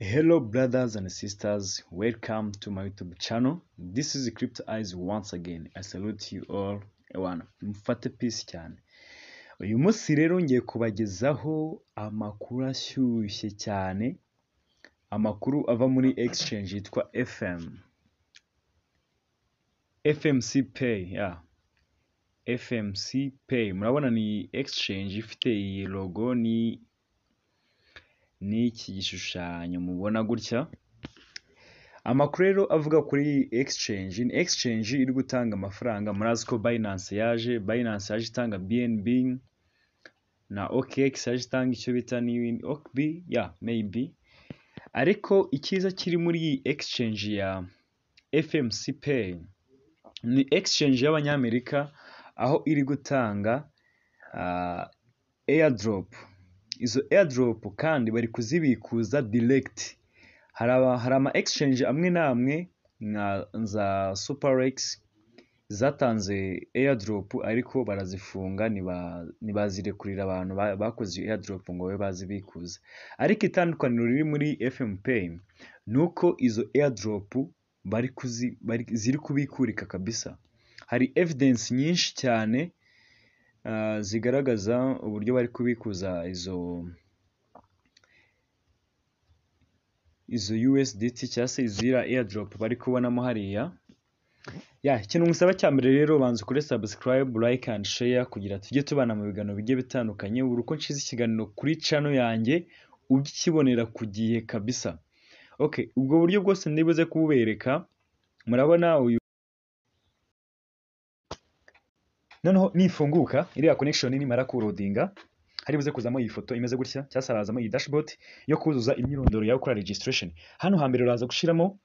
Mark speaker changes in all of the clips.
Speaker 1: Hello brothers and sisters, welcome to my YouTube channel. This is Crypto Eyes once again. I salute you all. Ewana, mufate peace cyane. Uyu munsi rero ngiye kubagezaho amakuru ashyushye cyane, amakuru ava muri exchange yitwa FM. FMC Pay, yeah. FMC Pay. Murabona ni exchange ifite iyi logo ni n'iki gishushanyo mubona gutya. Amakuru rero avuga kuri exchange, ni exchange iri gutanga amafaranga. Murazi ko Binance yaje itanga BNB na OKX yaje itanga icyo bita ni OKB, yeah, maybe. Ariko icyiza kiri muri iyi exchange ya FMC Pay ni exchange y'Abanyamerika, aho iri gutanga airdrop. Izo airdrop kandi bari kuzibikuza direct. Hari ama exchange amwe n'amwe nka za SuperX zatanze airdrop, ariko barazifunga, ntibazirekurira abantu bakoze iyo airdrop ngo babe bazibikuza. Ariko itandukaniro riri muri FM Pay ni uko izo airdrop ziri kubikurika kabisa. Hari evidence nyinshi cyane zigaragaza uburyo bari kubikuza izo USDT cyangwa se izira airdrop bari kubonamo hariya. Ya, ikintu ngusaba cya mbere rero, banza ukore subscribe, like and share kugira tujye tubana mu biganiro bigiye bitandukanye. Buri uko nshize ikiganiro kuri channel yanjye ujye ukibonera ku gihe kabisa. Okay, ubwo buryo bwose ndibuze kububereka. Murabona uyu noneho nifunguka iriya connection nimara kuloadinga, hari buze kuzamo iyi foto imeze gutya, cyangwa se harazamo iyi dashboard yo kuzuza imyirondoro yawe ukora registration. Hano hambere uraza gushiramo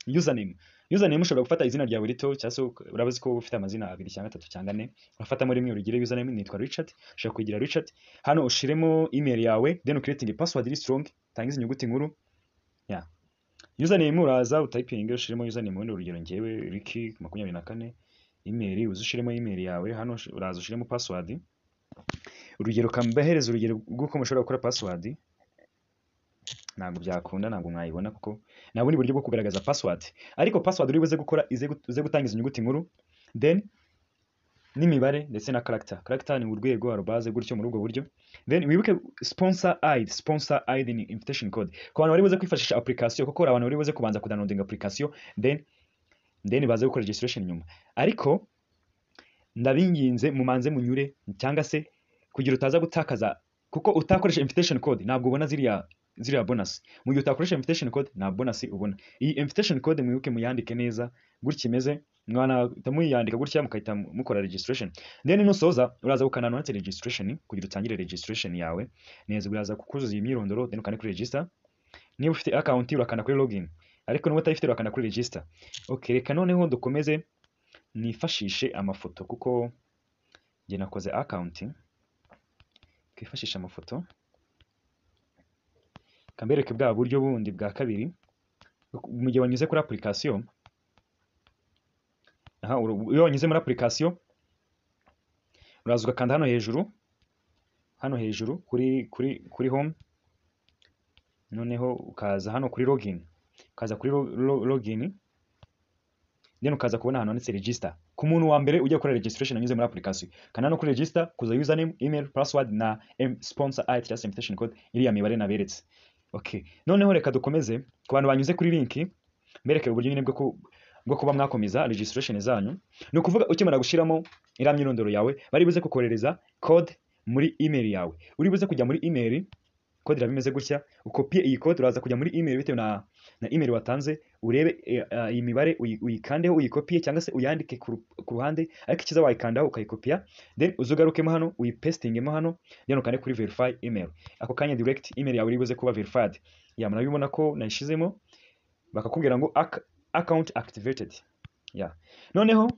Speaker 1: username. Username ushobora gufata izina ryawe rito, cyangwa se urabazi ko ufite amazina abiri cyangwa atatu cyangwa ane, urafatamo rimwe urigire username. Nitwa Richard, ushobora kugira Richard. Hano ushiremo email yawe, then creating password iri strong, tangiza inyuguti nkuru. Yeah. Username uraza utayipinge ushiremo username, wenda urugero ngewe Ricky 24. Email uze ushiremo email yawe. Hano uraza ushiremo password. Urugero kambahereza urugero rw'uko mushobora gukora password. Ntabwo byakunda, ntabwo mwayibona kuko nta bundi buryo bwo kugaragaza password. Ariko password uri buze gukora ize gutangiza inyuguti nkuru, then n'imibare ndetse na character. Character ni urwego, arobase, gutyo muri ubwo buryo. Then wibuke sponsor ID. Sponsor ID ni invitation code ku bantu bari buze kwifashisha application, kuko hari abantu bari buze kubanza kudownloading application, then baze gukora registration nyuma. Ariko ndabinginze mumanze munyure, cyangwa se kugira utaza gutakaza, kuko utakoresha invitation code ntabwo ubona ziriya bonus. Mu gihe utakoresha invitation code nta bonus ubona. Iyi invitation code mwibuke muyandike neza gutya imeze, mwana muyandika gutya mukahita mukora registration. Then nusoza uraza gukanda ahantu handitse registration kugira utangire registration yawe neza. Uraza kukuzuza iyi myirondoro, then ukande kuri register. Niba ufite account urakanda kuri login, ariko niba utayifite urakanda kuri register. Okay, reka noneho dukomeze nifashishe amafoto kuko njye nakoze account. Twifashishe amafoto, kambereke bwa buryo bundi bwa kabiri mu gihe wanyuze kuri application. Aha, iyo wanyuze muri application uraza ugakanda hano hejuru, hano hejuru kuri home, noneho ukaza hano kuri login, ukaza kuri login, then ukaza kubona ahantu handitse register. Ku muntu wa mbere ujya gukora registration anyuze muri application, kanda hano kuri register, kuza username, email, password na sponsor ID cyangwa se invitation code, iriya mibare naberetse. Okay, noneho reka dukomeze ku bantu banyuze kuri link, mbereke uburyo nyine bwo kuba mwakomeza registration zanyu. Ni ukuvuga ukimara gushiramo iriya myirondoro yawe, bari buze kukoherereza code muri email yawe. Uri buze kujya muri email, code iraba imeze gutya, ukopiye iyi code, uraza kujya muri email bitewe na email watanze, urebe iyi mibare uyikandeho uyikopiye cyangwa se uyandike ku ruhande, ariko ikiza wayikandaho ukayikopiya, then uzugarukemo hano uyipastingemo hano, then ukande kuri verify email. Ako kanya direct email yawe iri buze kuba verified. Ya, murabibona ko nayishizemo, bakakubwira ngo account activated. Ya, noneho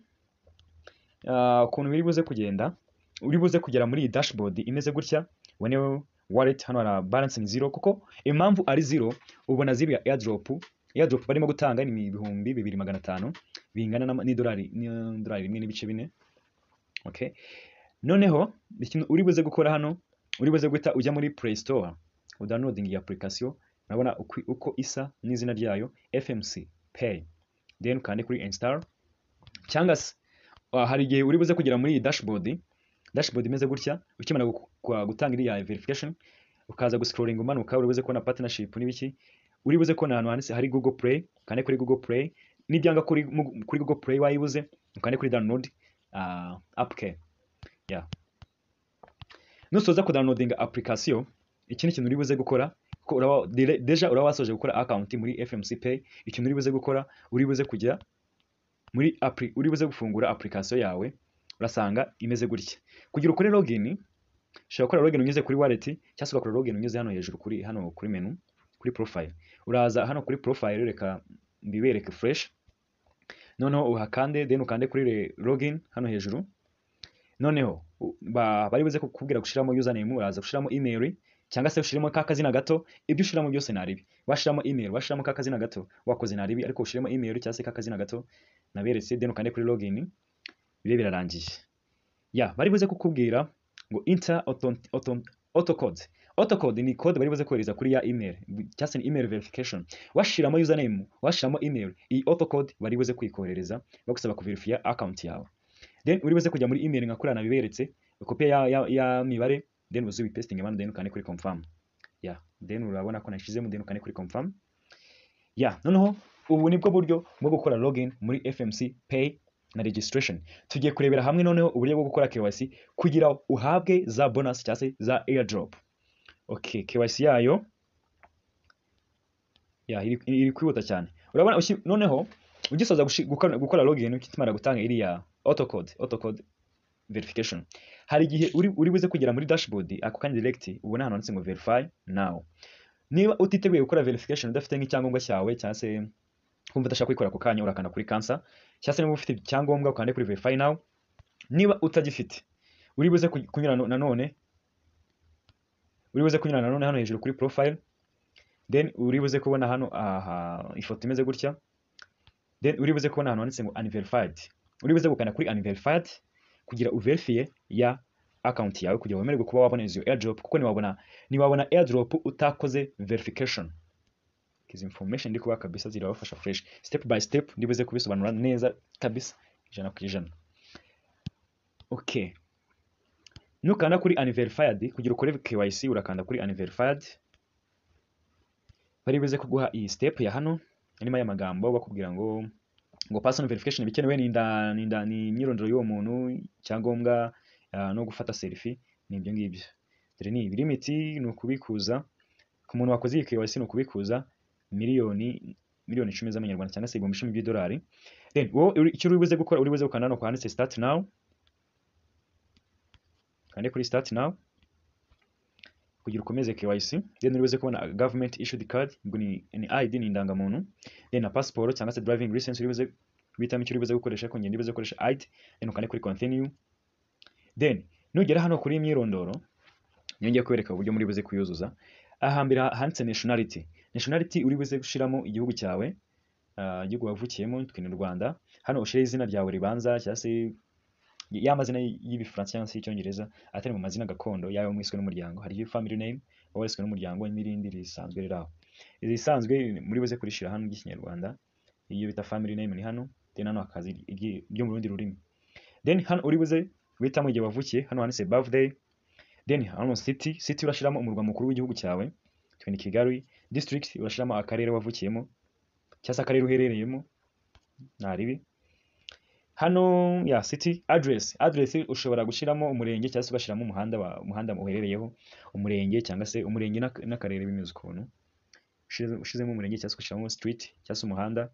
Speaker 1: ukuntu biri buze kugenda, uri buze kugera muri iyi dashboard imeze gutya, ubone wallet hano hari balance ni zero, kuko impamvu ari zero ubona ziriya airdrop barimo gutanga ni 2500 bingana n'idolari 1.4. Okay, noneho ikintu uri buze gukora hano, uri buze guhita ujya muri Play Store udownloading iyi application. Urabona uko isa n'izina ryayo, FMC Pay. Then ukande kuri install, cyangwa se hari igihe uri buze kugera muri iyi dashboard imeze gutya ukimara gutanga iriya verification, ukaza guscrolling umanuka, uri buze kubona partnership n'ibiki, uri buze kubona ahantu handitse hari Google Play. Ukande kuri Google Play. Nibyanga kuri Google Play wayibuze, ukande kuri download APK. Yeah. Nusoza kudownloadinga application, ikindi kintu uri buze gukora, kuko uraba déjà uraba wasoje gukora account muri FMC Pay, ikintu uri buze gukora, uri buze kujya muri uri buze gufungura application yawe, urasanga imeze gutya. Kugira ukore login, ushobora gukora login unyuze kuri wallet, cyangwa se ugakora login unyuze hano hejuru kuri menu, kuri profile. Uraza hano kuri profile, reka mbibereke fresh. Noneho uhakande, then ukande kuri login hano hejuru. Noneho bari buze kukubwira gushiramo username, uraza gushiramo email cyangwa se ushiremo ka kazina gato. Ibyo ushiramo byose naribi, washiramo email, washiramo ka kazina gato, wakoze naribi, ariko ushiremo email cyangwa se ka kazina gato naberetse, then ukande kuri login, bibe birarangiye. Ya, bari buze kukubwira ngo enter auto code. Auto code ni code bari buze kohereza kuri ya email, cyangwa se ni email verification. Washiramo username, washiramo email, iyi auto code bari buze kuyikoherereza bagusaba kuverifya account yawe. Then uri buze kujya muri email nka kuriya nabiberetse, copy ya mibare, then uze uyipasting hano, then ukande kuri confirm. Yeah, then urabona ko nashizemo, then ukande kuri confirm. Yeah, noneho ubu nibwo buryo bwo gukora login muri FMC Pay na registration. Tugiye kurebera hamwe noneho uburyo bwo gukora KYC kugira uhabwe za bonus cyangwa se za airdrop. Okay, KYC yayo ya iri kwihuta cyane. Urabona noneho ugisoza gukora login, ukimara gutanga iriya auto code verification, hari igihe uri buze kugera muri dashboard ako kanya direct, ubona ahantu handitse ngo "verify now". Niba utiteguye gukora verification, udafite nk'icyangombwa cyawe, cyangwa se kumva udashaka kuyikora ako kanya, urakanda kuri cancel, cyangwa se niba ufite icyangombwa ukande kuri verify now. Niba utagifite, uri buze kunyura nanone, uri buze kunyura nanone hano hejuru kuri profile, then uri buze kubona hano aha ifoto imeze gutya, then uri buze kubona ahantu handitse ngo unverified. Uri buze gukanda kuri unverified kugira uverifye ya account yawe, kugira wemererwe kuba wabona izo airdrop, kuko ntiwabona airdrop utakoze verification. Izi information ndi kubaha kabisa zirabafasha fresh, step by step ndi buze kubisobanura neza kabisa 100%. Okay, nukanda kuri unverified kugira ukore KYC, urakanda kuri unverified, bari buze kuguha iyi step ya hano irimo aya magambo bakubwira ngo personal verification, ibikenewe ni imyirondoro y'uwo muntu, icyangombwa, no gufata selfie, ni ibyo ngibyo. Dore ni ibi. Limit ni ukubikuza ku muntu wakoze iyi KYC, ni ukubikuza miliyoni 10 z'amanyarwanda cyangwa se 10,000 by'idolari. Then wowe icyo uri buze gukora, uri buze gukanda hano handitse start now, kande kuri start now kugira ukomeze KYC. Then uri buze kubona government issued card, ubwo ni ID, ni indangamuntu, then na passport cyangwa se driving license. Uri buze guhitamo icyo uri buze gukoresha, ariko njye ndi buze gukoresha ID, then ukande kuri continue. Then nugera hano kuri imyirondoro, niyo ngiye kwereka uburyo muri buze kuyuzuza. Aha mbere handitse nationality. Nationality uri buze gushiramo igihugu cyawe, igihugu wavukiyemo, twe ni u Rwanda. Hano ushire izina ryawe ribanza, cyangwa se ya mazina y'Ibifaransa cyangwa se y'Icyongereza atari mu mazina gakondo yawe mwiswe n'umuryango. Hari family name wariswe n'umuryango n'irindi risanzwe riri aho. Irisanzwe muri buze kurishira hano ry'Ikinyarwanda, iyo bita family name ni hano, then hano hakaza iryo mu rundi rurimi. Then hano uri buze guhitamo igihe wavukiye, hano handitse birthday. Then hano city, city urashiramo umurwa mukuru w'igihugu cyawe, twe ni Kigali. District urashiramo akarere wavukiyemo cyangwa se akarere uherereyemo, ntaribi. Hano ya city address, address ushobora gushyiramo umurenge cyangwa se ugashyiramo umuhanda uherereyeho, umurenge cyangwa se umurenge n'akarere bimeze ukuntu. Ushizemo umurenge cyangwa se ugashyiramo street cyangwa se umuhanda.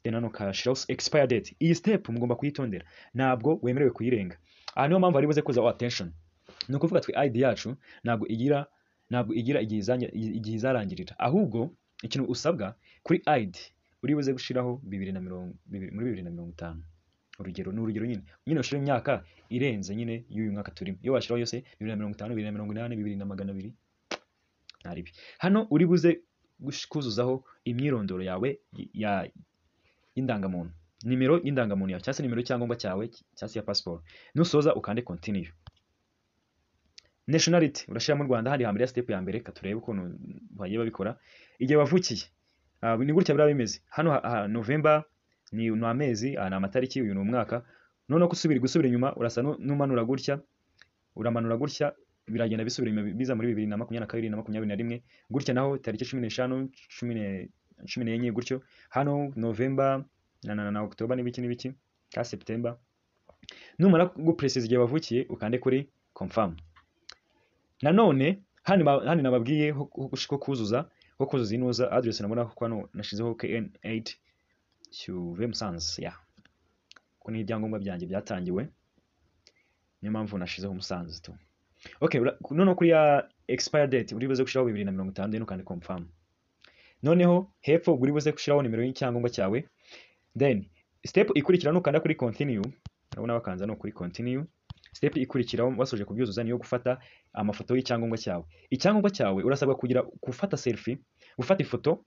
Speaker 1: Then hano ukashyiraho expire date. Iyi step mugomba kuyitondera, ntabwo wemerewe kuyirenga. Aha niyo mpamvu hari buze kuza attention. Ni ukuvuga twe ID yacu ntabwo igira igihe izarangirira, ahubwo ikintu usabwa kuri ID, uri buze gushiraho bibiri na mirongo muri 2050, urugero, ni urugero nyine ushira imyaka irenze nyine y'uyu mwaka turimo. Iyo washyiraho yose, 2050, 2080, 2200, ntaribi. Hano uri buze kuzuzaho imyirondoro yawe ya y'indangamuntu, nimero y'indangamuntu yawe cyangwa se nimero y'icyangombwa cyawe cyangwa se ya passport. Nusoza ukande continue. Nationality urashyira mu Rwanda, handi hambere ya step ya mbere. Katurebe ukuntu bagiye babikora. Igihe wavukiye, ni gutya biba bimeze hano. November ni amezi, aha ni amatariki, uyu ni umwaka. Noneho gusubira inyuma urasa n'umanura gutya, uramanura gutya, biragenda bisubira inyuma biza muri 2022 na 21 gutya. Naho tariki 15, 14 gutyo. Hano November na October n'ibiki n'ibiki ka September. Numara gupresiza igihe wavukiye, ukande kuri confirm. Nanone hano nababwiye ho kuzuza inuza address. Nabona ko hano nashizeho KN8 Cyuve Musanze, ya ko ni ibyangombwa byanjye byatangiwe, niyo mpamvu nashizeho Musanze tu. Okay, noneho kuri ya expire date uri buze gushiraho 2050, then ukande confirm. Noneho hepfo uri buze gushiraho nimero y'icyangombwa cyawe. Then step ikurikira nukanda kuri continue, urabona bakanza no kuri continue. Step ikurikiraho wasoje kubyuzuza niyo gufata amafoto y'icyangombwa cyawe. Icyangombwa cyawe urasabwa kugira gufata selfie, gufata ifoto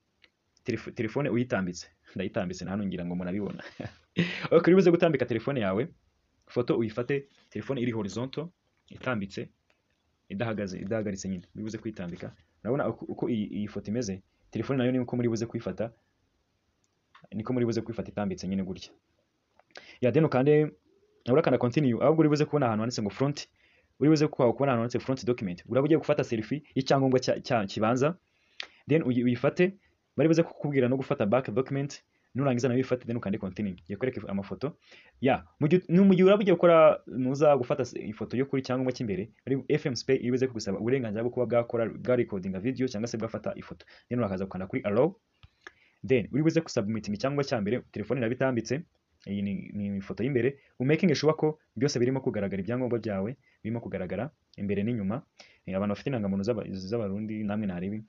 Speaker 1: telefone uyitambitse. Ndayitambitse na hano, ngira ngo murabibona. Okay, uri buze gutambika telefone yawe, foto uyifate telefone iri horizontal, itambitse, idahagaze, idahagaritse nyine. Uri buze kuyitambika. Urabona uko iyi foto imeze. Telefone nayo niko muri buze kuyifata, niko muri buze kuyifata itambitse nyine gutya. Ya, then ukande, urakanda continue. Ahubwo uri buze kubona ahantu handitse ngo front, uri buze kubona ahantu handitse front document. Uraba ugiye gufata selfie y'icyangombwa cya kibanza, then uyifate. Bari buze kukubwira no gufata back document. Nurangiza nayo uyifate, then ukande continue. Ngiye kwereka amafoto ya mu gihe uraba ugiye gukora nuza gufata ifoto yo kuri cyangombwa cy'imbere. Ari FMC Pay iri buze kugusaba uburenganzira bwo kuba bwakora, bwa recordinga video cyangwa se bwafata ifoto. Then urakaza gukanda kuri allow, then uri buze kusubmitinga icyangombwa cya mbere. Telefone iraba itambitse. Iyi ni ifoto y'imbere, umaking sure ko byose birimo kugaragara, ibyangombwa byawe birimo kugaragara imbere n'inyuma. Abantu bafite indangamuntu z'Abarundi namwe naribi,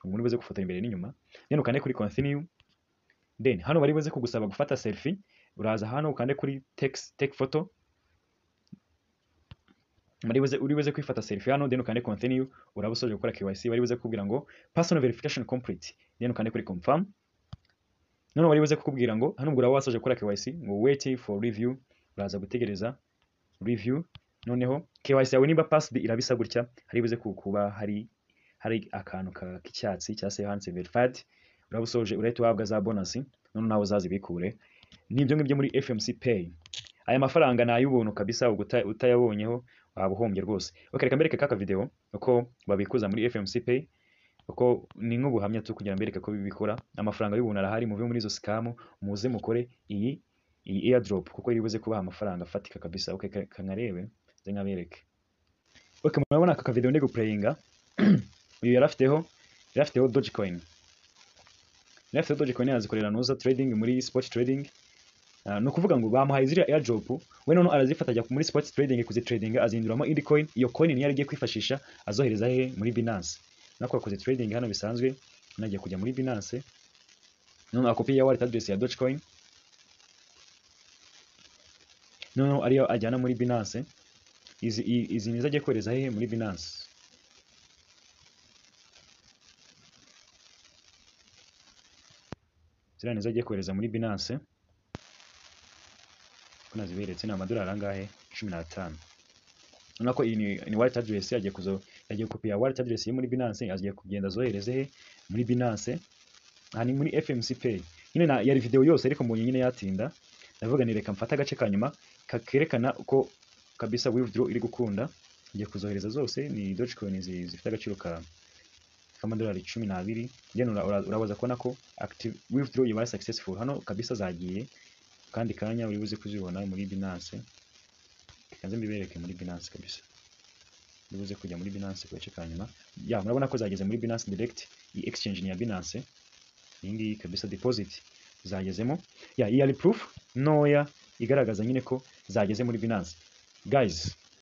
Speaker 1: umuntu buze gufotora imbere n'inyuma. Then ukande kuri continue. Then hano bari buze kugusaba gufata selfie. Uraza hano ukande kuri take photo. Uri buze kwifata selfie hano, then ukande continue. Uraba usoje gukora KYC. Bari buze kukubwira ngo personal verification complete, then ukande kuri confirm. None bari buze kukubwira ngo hano ubwo uraba wasoje gukora KYC, ngo wait for review. Uraza gutegereza review. Noneho KYC yawe niba passed irabisa gutya, hari buze kuba hari akantu k'icyatsi cyangwa se handitse verified. Uraba usoje, urahita uhabwa za bonus, none nawe uzazibikure. Nibyo ngibyo muri FMC Pay. Aya mafaranga ni ay'ubuntu kabisa, ubwo utayabonyeho waba uhombye rwose. Okay, reka mbereke kaka video uko babikuza muri FMC Pay, uko ni nk'ubuhamya tu kugira mbereke ko bikora. Amafaranga y'ubuntu arahari, muve muri izo scam, muze mukore iyi airdrop kuko iri buze kubaha amafaranga afatika kabisa. Okay, kanarebe nze nkabereke. Okay, murabona aka video ndi guplayinga. Uyu yari afiteho Dogecoin, yari afiteho Dogecoin, azikorera nuza trading muri spot trading. Ni ukuvuga ngo bamuhaye ziriya airdrop, we noneho arazifata ajya muri spot trading kuzitradinga, azihinduramo indi coin. Iyo coin niyo agiye kwifashisha azohereza he? Muri Binance. Nako akoze trading hano bisanzwe, nagiye kujya muri Binance, noneho akopi ya wallet address ya Dogecoin, noneho ariyo ajyana muri Binance. Izi nizo agiye kohereza hehe? Muri Binance. Ziriya nizo agiye kohereza muri Binance. Ko naziberetse, ni amadolari angahe? 15. Urabona ko iyi ni wallet address agiye kuzo, yagiye kopiya wallet address yo muri Binance, agiye kugenda azohereze he? Muri Binance. Aha ni muri FMC Pay nyine. Na yari video yose, ariko mbonye nyine yatinda, ndavuga ni reka mfate agace ka nyuma kerekana uko kabisa withdraw iri gukunda. Ngiye kuzohereza zose, ni Dogecoin zifite agaciro ka k'amadolari 12. Then urabaza kubona ko active withdraw yabaye successful hano kabisa, zagiye. Kandi kanya uri buze kuzibona muri Binance. Reka nze mbibereke muri Binance kabisa. Uri buze kujya muri Binance ku gace ka nyuma. Ya, murabona ko zageze muri Binance direct. Iyi exchange ni ya Binance iyi ngiyi kabisa. Deposit zagezemo. Ya, iyi ari proof ntoya igaragaza nyine ko zageze muri Binance, guys.